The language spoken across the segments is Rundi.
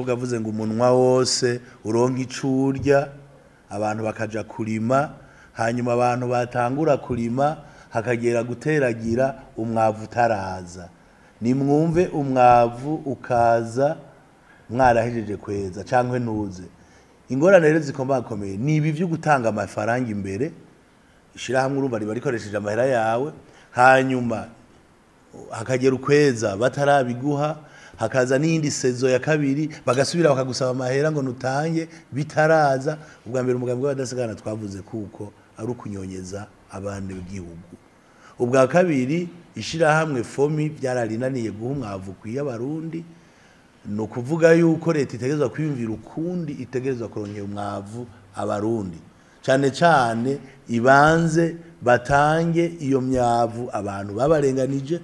kuvuga avuze ngo umunwa wose uronka ico urya, abantu bakaja kurima, hanyuma abantu batangura kurima hakagera guteragira umwavu utaraza. Nimwumve umwavu ukaza mwarahejeje kweza canke ntuze. Ingorane rero zikomakomeye ni ibi vyo gutanga amafaranga imbere, ishirahamwe urumva riba rikoresheje amahera yawe, hanyuma hakagera ukweza batarabiguha, hakaza n'iyindi saison ya kabiri bagasubira bakagusaba amahera ngo nutange bitaraza. Ubwa mbere umugambi w'abadasigana twavuze kuko ari ukunyonyeza abana b'igihugu. Ubwa kabiri, ishirahamwe FOMI byararinaniye guha umwavu ukwiye Abarundi. Ni ukuvuga yuko leta itegerezwa kwiyumvira ukundi itegerezwa kurongera umwavu Abarundi, cane cane ibanze batange iyo myavu abantu babarenganije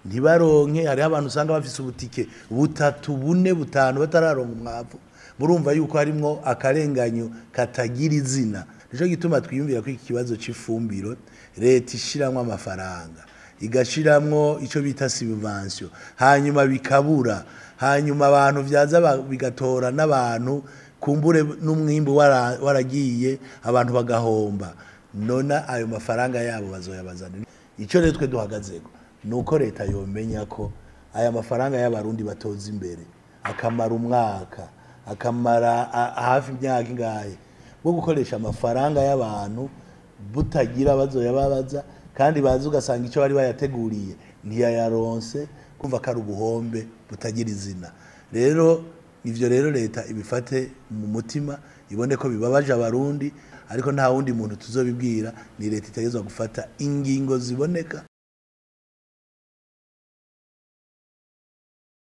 ntibaronke. Hariho abantu usanga bafise ubutike butatu, bune, butanu batararonka umwavu. Murumva yuko harimwo akarenganyo katagira izina. Nico gituma twiyumvira ko iki kibazo c'ifumbiro leta ishiramwo amafaranga, igashiramwo ico bita subvention, hanyuma bikabura, hanyuma abantu vyaza bigatora n'abantu kumbure n'umwimbu waragiye, abantu bagahomba. Nona ayo mafaranga yabo bazoyabazana? Ico rero twe duhagazeko nuko leta yomenya ko aya mafaranga y'Abarundi batoza imbere akamara umwaka, akamara hafi imyaka ingahe bwo gukoresha amafaranga y'abantu butagira bazoyababaza, kandi bazi ugasanga icyo bari bayateguriye ntiyayaronse, kumva ko ari ubuhombe butagira izina. Rero ivyo rero leta ibifate mu mutima, ibone ko bibabaje Abarundi, ariko nta wundi muntu tuzobibwira, ni leta itegerezwa gufata ingingo ziboneka.